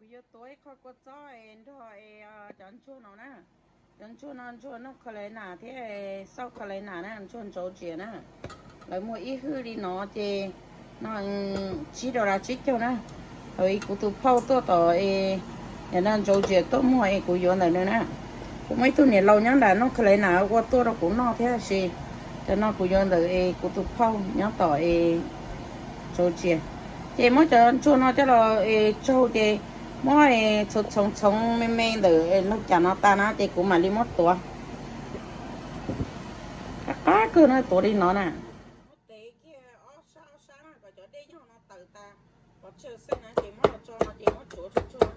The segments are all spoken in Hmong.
Yuav tuav ib qho kua txob nrog cov ntsuag no na. Cov ntsuag no ntsuag North Carolina thiab South Carolina na, ntsuag Georgia na. Lawv muag ib hwj li no ces no tsib dollar tsib caug na. Thaum kuv tus phauj tuaj tom es no Georgia tuaj muag es kuv yuav ntawm nws na. Kuv muaj ib tug niam laus nyob nram North Carolina ua tuaj rau kuv noj thiab sis cov no kuv yuav ntawm es kuv tus phauj nyob tom es Georgia. Ces muab cov ntsuag no coj los es tsaug ces muab txhoov txhoov txhoov me me ntawm laug cas no tas na ces kuv mam li muab tuav. Qab qab kawg no tuav li no na. Muab tev kiag ob sab ob sab na kom cov dej yog no tawm tas pov tseg xwb na ces muab los tso no ces muab tsuav tsuag tsuag.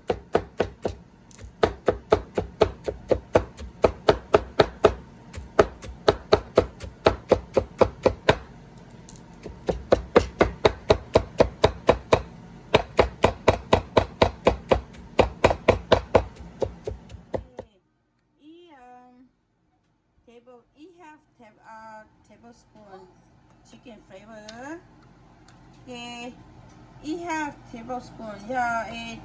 Ib table, ib half table, uh, tablespoon chicken flavor, ces ib half tablespoon yog es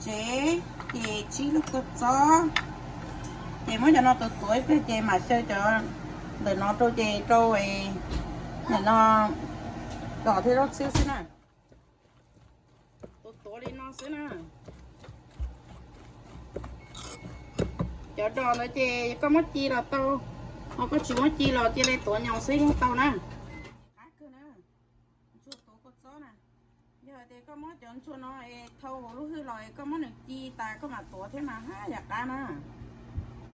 tsev, ces tsib lub kua txob. Ces muab cov no tuav tuav ib pliag ces mam xyaw cov ntawm no rau ces rau es nim no dos thiab zaub txhwb xwb na. Tuav tuav li no xwb na. Cov dos ntawd ces koj muab ci los tau, ho koj tsis muab ci los cia li tuav nyaus xwb yeej tau na. Qab kawg na, ntsuag tuav kua txob na. Yog hais tias koj muab cov ntsuag no es thau hauv lub hwj los es koj muab nws ci tas koj mam tuav thiab mas haj yam qab na.